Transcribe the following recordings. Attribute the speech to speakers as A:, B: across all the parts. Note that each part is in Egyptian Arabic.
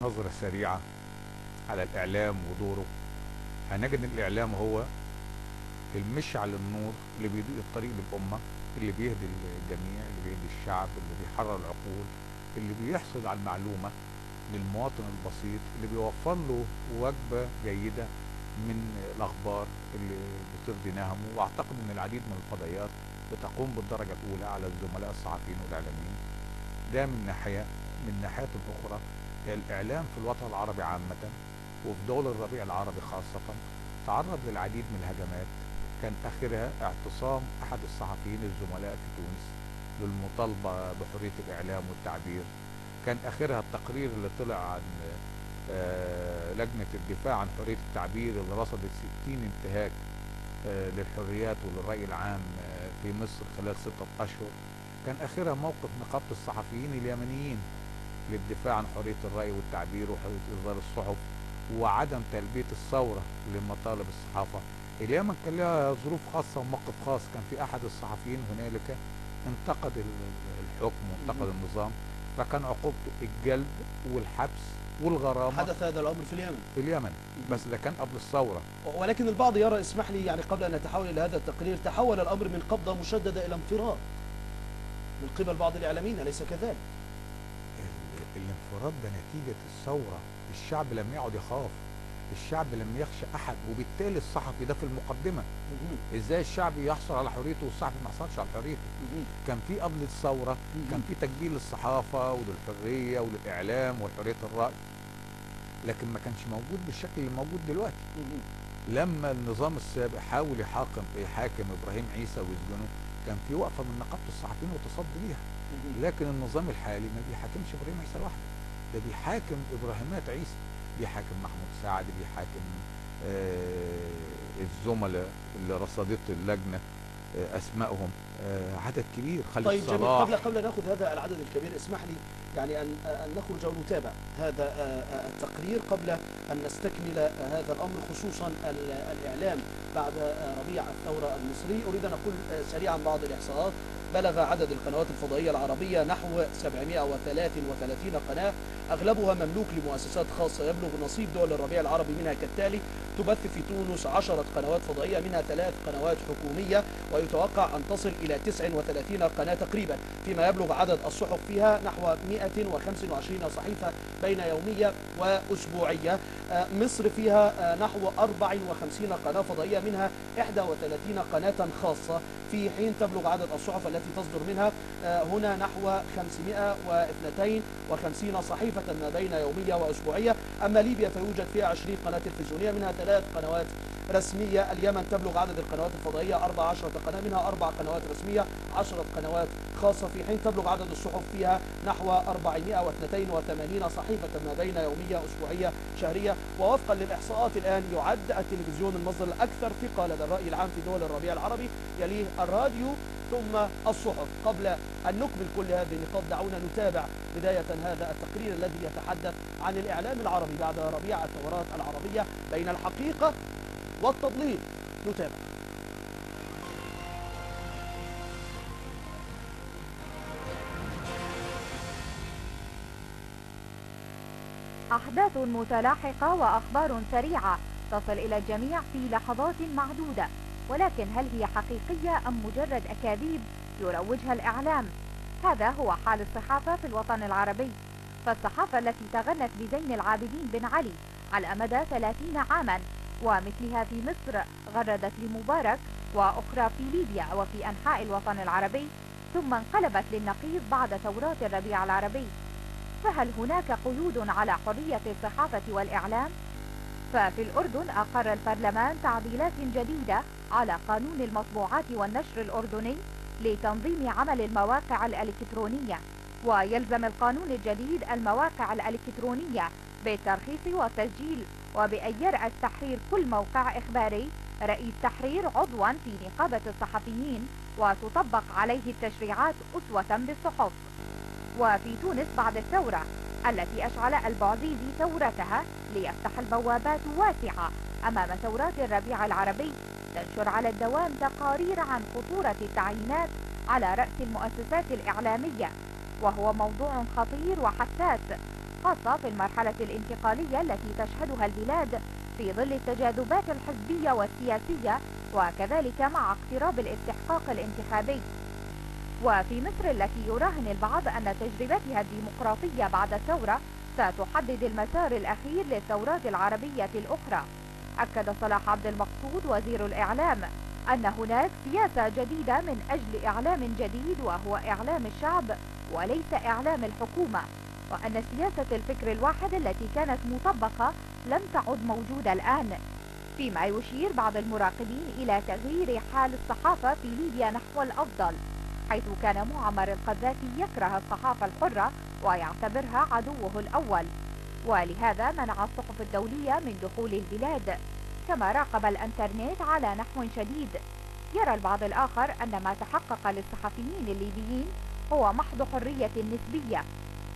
A: نظرة سريعة على الإعلام ودوره، هنجد إن الإعلام هو المشعل النور اللي بيضيء الطريق للأمة، اللي بيهدي الجميع، اللي بيهدي الشعب، اللي بيحرر العقول، اللي بيحصل على المعلومة للمواطن البسيط، اللي بيوفر له وجبة جيدة من الأخبار اللي بترضي نهمه. وأعتقد أن العديد من الفضائيات بتقوم بالدرجة الأولى على الزملاء الصحفيين والإعلاميين. ده من ناحية. من ناحية أخرى، الإعلام في الوطن العربي عامة وفي دول الربيع العربي خاصة تعرض للعديد من الهجمات، كان آخرها اعتصام أحد الصحفيين الزملاء في تونس للمطالبة بحرية الإعلام والتعبير، كان آخرها التقرير اللي طلع عن لجنة الدفاع عن حرية التعبير اللي رصدت 60 انتهاك للحريات وللرأي العام في مصر خلال 6 أشهر، كان آخرها موقف نقابة الصحفيين اليمنيين للدفاع عن حرية الرأي والتعبير وحرية إصدار الصحف وعدم تلبية الثورة لمطالب الصحافة. اليمن كان لها ظروف خاصة وموقف خاص، كان في أحد الصحفيين هنالك انتقد الحكم وانتقد النظام، فكان عقوبته الجلد والحبس والغرامة.
B: حدث هذا الأمر في اليمن؟
A: في اليمن، بس ده كان قبل الثورة.
B: ولكن البعض يرى، اسمح لي يعني قبل أن نتحول إلى هذا التقرير، تحول الأمر من قبضة مشددة إلى انفراد من قبل بعض الإعلاميين، أليس كذلك؟
A: الانفراد ده نتيجة الثورة، الشعب لم يعد يخاف، الشعب لم يخشى أحد، وبالتالي الصحفي ده في المقدمة. إزاي الشعب يحصل على حريته والصحفي ما حصلش على حريته؟ كان في قبل الثورة كان في تجديد للصحافة وللحرية وللإعلام وحرية الرأي، لكن ما كانش موجود بالشكل اللي موجود دلوقتي. لما النظام السابق حاول يحاكم إبراهيم عيسى ويسجنه، كان في وقفة من نقابة الصحفيين وتصدي ليها. لكن النظام الحالي ما بيحاكمش إبراهيم عيسى لوحده، ده بيحاكم إبراهيمات عيسى، بيحاكم محمود سعد، بيحاكم الزملاء اللي رصدت اللجنة أسمائهم، عدد كبير. خالد
B: طيب
A: صلاح.
B: جميل. قبل نأخذ هذا العدد الكبير، اسمح لي يعني أن نخرج ونتابع هذا التقرير قبل أن نستكمل هذا الأمر، خصوصا الإعلام بعد ربيع الثورة المصري. أريد أن أقول سريعا بعض الإحصاءات. بلغ عدد القنوات الفضائية العربية نحو 733 قناة، أغلبها مملوك لمؤسسات خاصة. يبلغ نصيب دول الربيع العربي منها كالتالي: تبث في تونس 10 قنوات فضائية، منها 3 قنوات حكومية، ويتوقع أن تصل إلى 39 قناة تقريبا، فيما يبلغ عدد الصحف فيها نحو 125 صحيفة بين يومية وأسبوعية. مصر فيها نحو 54 قناة فضائية، منها 31 قناة خاصة، في حين تبلغ عدد الصحف التي تصدر منها هنا نحو 552 صحيفة ما بين يومية وأسبوعية. أما ليبيا فيوجد فيها 20 قناة تلفزيونية، منها 3 قنوات رسمية. اليمن تبلغ عدد القنوات الفضائية 14 قناة، منها 4 قنوات رسمية، 10 قنوات خاصة، في حين تبلغ عدد الصحف فيها نحو 482 صحيفة ما بين يومية أسبوعية شهرية. ووفقا للإحصاءات الآن يعد التلفزيون المصدر الأكثر ثقة لدى الرأي العام في دول الربيع العربي، يليه الراديو ثم الصحف. قبل أن نكمل كل هذه النقاط دعونا نتابع بداية هذا التقرير الذي يتحدث عن الإعلام العربي بعد ربيع الثورات العربية بين الحقيقة والتضليل. نتابع.
C: أحداث متلاحقة وأخبار سريعة تصل إلى الجميع في لحظات معدودة، ولكن هل هي حقيقية أم مجرد أكاذيب يروجها الإعلام؟ هذا هو حال الصحافة في الوطن العربي. فالصحافة التي تغنت بزين العابدين بن علي على مدى 30 عاما، ومثلها في مصر غردت لمبارك، وأخرى في ليبيا وفي أنحاء الوطن العربي، ثم انقلبت للنقيض بعد ثورات الربيع العربي. فهل هناك قيود على حرية الصحافة والإعلام؟ ففي الأردن أقر البرلمان تعديلات جديدة على قانون المطبوعات والنشر الأردني لتنظيم عمل المواقع الإلكترونية، ويلزم القانون الجديد المواقع الإلكترونية بالترخيص والتسجيل، وبأن يرأس تحرير كل موقع إخباري رئيس تحرير عضوا في نقابة الصحفيين، وتطبق عليه التشريعات أسوة بالصحف. وفي تونس بعد الثورة التي أشعل البعزيزي ثورتها ليفتح البوابات واسعة أمام ثورات الربيع العربي، تنشر على الدوام تقارير عن خطورة التعيينات على رأس المؤسسات الإعلامية، وهو موضوع خطير وحساس، خاصة في المرحلة الانتقالية التي تشهدها البلاد في ظل التجاذبات الحزبية والسياسية، وكذلك مع اقتراب الاستحقاق الانتخابي. وفي مصر التي يراهن البعض أن تجربتها الديمقراطية بعد الثورة ستحدد المسار الأخير للثورات العربية الأخرى، أكد صلاح عبد المقصود وزير الإعلام أن هناك سياسة جديدة من أجل إعلام جديد، وهو إعلام الشعب وليس إعلام الحكومة، وأن سياسة الفكر الواحد التي كانت مطبقة لم تعد موجودة الآن، فيما يشير بعض المراقبين إلى تغيير حال الصحافة في ليبيا نحو الأفضل، حيث كان معمر القذافي يكره الصحافة الحرة ويعتبرها عدوه الأول، ولهذا منع الصحف الدولية من دخول البلاد، كما راقب الانترنت على نحو شديد. يرى البعض الآخر أن ما تحقق للصحفيين الليبيين هو محض حرية نسبية،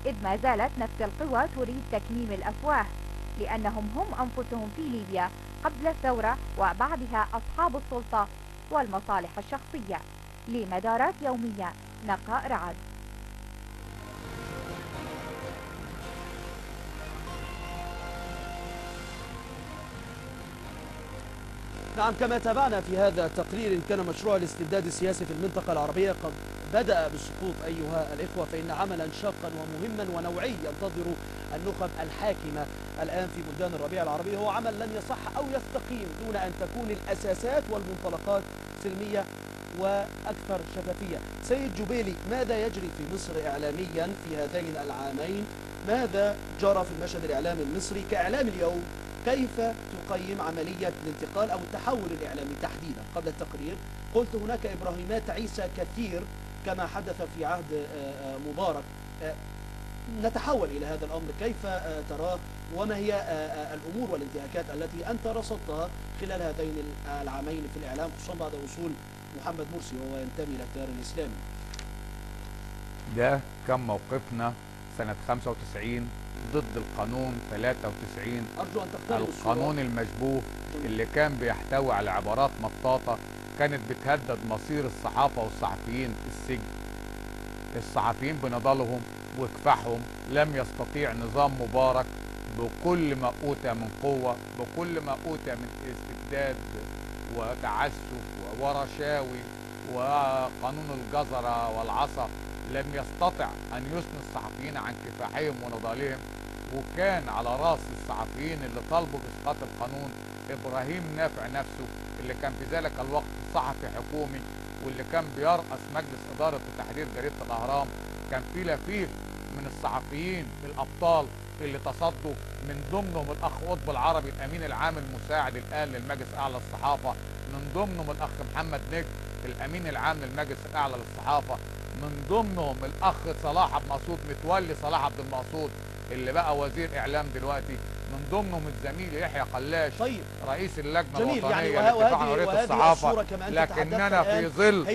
C: إذ ما زالت نفس القوى تريد تكميم الأفواه، لأنهم هم أنفسهم في ليبيا قبل الثورة وبعدها أصحاب السلطة والمصالح الشخصية. لمدارات يومية، نقاء رعد.
B: نعم، كما تابعنا في هذا التقرير، إن كان مشروع الاستبداد السياسي في المنطقة العربية قد بدأ بالسقوط أيها الإخوة، فإن عملا شاقا ومهما ونوعي ينتظر النخب الحاكمة الآن في بلدان الربيع العربي، هو عمل لن يصح أو يستقيم دون أن تكون الأساسات والمنطلقات سلمية وأكثر شفافية. سيد جبيلي، ماذا يجري في مصر إعلاميا في هذين العامين؟ ماذا جرى في المشهد الإعلامي المصري كإعلام اليوم؟ كيف تقيم عملية الانتقال أو التحول الإعلامي تحديدا؟ قبل التقرير قلت هناك إبراهيمات عيسى كثير كما حدث في عهد مبارك، نتحول إلى هذا الأمر، كيف تراه وما هي الأمور والانتهاكات التي أنت رصدتها خلال هذين العامين في الإعلام، خصوصا بعد وصول محمد مرسي وهو ينتمي إلى التيار الإسلامي؟
A: ده كان موقفنا سنة 95 ضد القانون 93،
B: أرجو أن تختاروا
A: القانون المشبوه اللي كان بيحتوي على عبارات مطاطة كانت بتهدد مصير الصحافة والصحفيين السجن. الصحفيين بنضالهم وكفاحهم لم يستطيع نظام مبارك بكل ما أوتى من قوة، بكل ما أوتى من استبداد وتعسف ورشاوي وقانون الجزرة والعصا، لم يستطع أن يثني الصحفيين عن كفاحهم ونضالهم. وكان على رأس الصحفيين اللي طالبوا بإسقاط القانون إبراهيم نافع نفسه، اللي كان في ذلك الوقت صحفي حكومي واللي كان بيرأس مجلس إدارة وتحرير جريدة الأهرام. كان في لفيف من الصحفيين الأبطال اللي تصدوا، من ضمنهم الأخ قطب العربي الأمين العام المساعد الآن للمجلس الأعلى للصحافة، من ضمنهم الأخ محمد نجم الأمين العام للمجلس الأعلى للصحافة، من ضمنهم الأخ صلاح عبد المقصود متولي صلاح عبد المقصود اللي بقى وزير إعلام دلوقتي، من ضمنهم الزميل يحيى قلاش، طيب، رئيس اللجنة الوطنية للدفاع عن حرية الصحافة. لكننا في ظل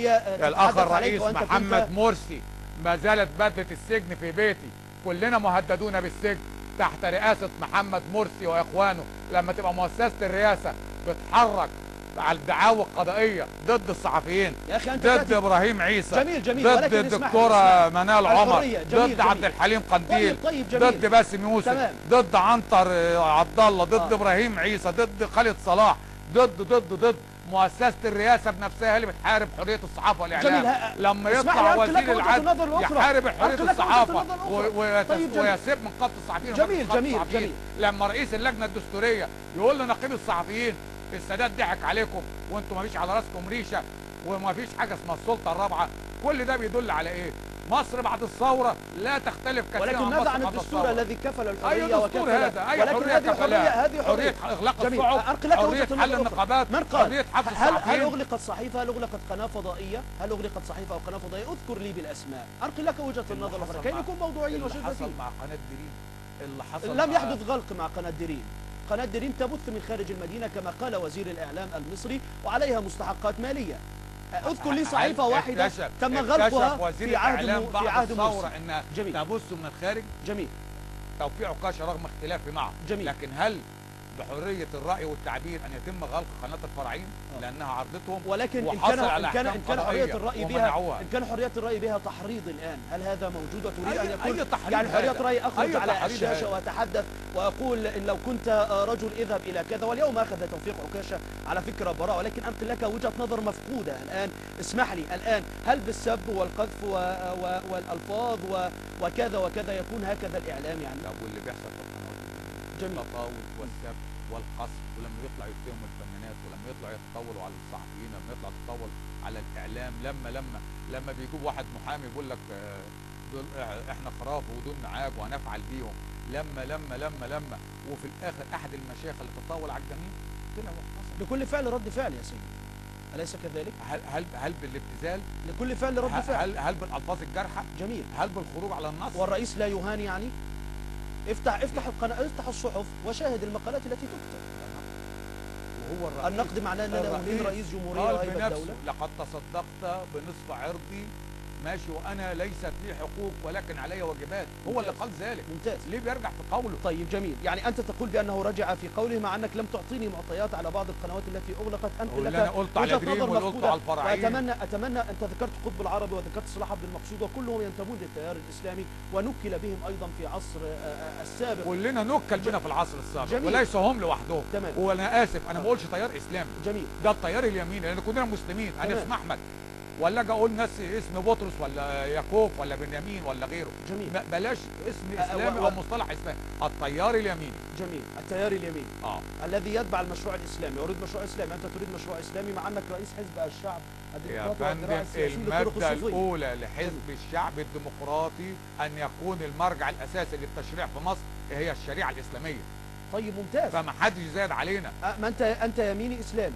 A: الأخ الرئيس محمد مرسي ما زالت بدلة السجن في بيتي، كلنا مهددون بالسجن تحت رئاسة محمد مرسي وإخوانه. لما تبقى مؤسسة الرئاسة بتحرك على الدعاوى القضائية ضد الصحفيين،
B: يا أخي أنت
A: ضد إبراهيم عيسى،
B: جميل جميل،
A: ضد الدكتورة منال عمر، ضد عبد الحليم قنديل،
B: طيب جميل،
A: ضد باسم يوسف، ضد عنتر عبد الله، ضد إبراهيم عيسى، ضد خالد صلاح، ضد ضد ضد مؤسسة الرئاسة بنفسها اللي بتحارب حرية الصحافة والإعلام. لما يطلع وزير العدل يحارب حرية الصحافة ويسيب من قبض الصحفيين.
B: جميل جميل جميل.
A: لما رئيس اللجنة الدستورية يقول لنقيب الصحفيين السادات ضحك عليكم وانتم ما فيش على راسكم ريشه وما فيش حاجة اسمها السلطة الرابعة، كل ده بيدل على ايه؟ مصر بعد الثورة لا تختلف كثيرا.
B: ولكن ماذا عن الدستور الذي كفل الحرية؟
A: اي دستور هذا؟ اي حرية كفلها؟
B: هذه
A: حرية اغلاق الصحف، حرية حل النقابات،
B: من قال؟
A: حرية حبس الصحفيين.
B: هل اغلقت صحيفة؟ هل اغلقت قناة فضائية؟ هل اغلقت صحيفة او قناة فضائية؟ اذكر لي بالاسماء، ارقي لك وجهه النظر الاخرى كي نكون موضوعيين
A: وشفافيين. اللي حصل مع قناة دريم، اللي حصل
B: لم يحدث غلق مع قناة دريم. قناة دريم تبث من خارج المدينة كما قال وزير الإعلام المصري وعليها مستحقات مالية. اذكر لي صحيفة واحدة تم غلقها في عهد مرسي
A: انها تبث من الخارج.
B: جميل.
A: توفيق عكاشة رغم اختلافي معه.
B: جميل.
A: لكن هل بحرية الراي والتعبير ان يتم غلق قناة الفراعين لانها عرضتهم،
B: ولكن ان كان حرية الراي بها، ان كان حرية الراي بها تحريض الان، هل هذا موجود؟ وتريد ان يكون يعني حرية الراي اخرج على الشاشة واتحدث واقول ان لو كنت رجل اذهب الى كذا، واليوم اخذ توفيق عكاشة على فكرة براءه، ولكن انقل لك وجهه نظر مفقودة الان، اسمح لي الان، هل بالسب والقذف والالفاظ وكذا وكذا يكون هكذا الاعلام يعني؟
A: طب واللي بيحصل في القنوات
B: جميل،
A: التطاول والسب والقصف، ولما يطلع يتهموا الفنانات، ولما يطلع يتطاولوا على الصحفيين، لما يطلع يتطاول على الاعلام، لما لما لما بيجيب واحد محامي يقول لك دول احنا خراف ودول نعاج وهنفعل بيهم، لما لما لما لما وفي الاخر احد المشايخ اللي تطاول على الجميع طلع واعتصم.
B: لكل فعل رد فعل يا سيدي، أليس كذلك؟
A: هل بالابتذال؟
B: لكل فعل رد فعل.
A: هل بالالفاظ الجارحه؟
B: جميل.
A: هل بالخروج على النص؟
B: والرئيس لا يهان يعني؟ افتح القناة، افتح الصحف وشاهد المقالات التي تكتب.
A: وهو الرئيس
B: النقد معناه ان انا اهين رئيس جمهورية وهيبة دولة؟
A: لقد تصدقت بنصف عرضي، ماشي، وانا ليست لي حقوق ولكن علي واجبات. هو اللي قال ذلك.
B: ممتاز.
A: ليه بيرجع في قوله؟
B: طيب جميل، يعني انت تقول بانه رجع في قوله مع انك لم تعطيني معطيات على بعض القنوات التي اغلقت. انقل لك
A: انا قلت على دريم وقلت على الفرعين.
B: واتمنى انت ذكرت قطب العربي وذكرت صلاح عبد المقصود، وكلهم ينتمون للتيار الاسلامي ونكل بهم ايضا في عصر السابق.
A: كلنا نكل بنا في العصر السابق.
B: جميل.
A: وليس هم لوحدهم.
B: تمام.
A: وانا اسف، انا ما بقولش تيار اسلامي.
B: جميل.
A: ده التيار اليميني، لان كلنا مسلمين. انا اسم احمد، ولا اجي اقول ناس اسم بطرس ولا يعقوب ولا بنيامين ولا غيره.
B: جميل.
A: بلاش اسم اسلامي او مصطلح اسلامي، التيار اليميني.
B: جميل، التيار اليميني الذي يتبع المشروع الاسلامي، اريد مشروع اسلامي، انت تريد مشروع اسلامي مع انك رئيس حزب الشعب
A: الديمقراطي والذراع السياسي للطرق الصوفية. المادة الاولى لحزب الشعب الديمقراطي ان يكون المرجع الاساسي للتشريع في مصر هي الشريعة الاسلامية.
B: طيب ممتاز.
A: فما حدش زاد علينا.
B: ما انت يميني اسلامي.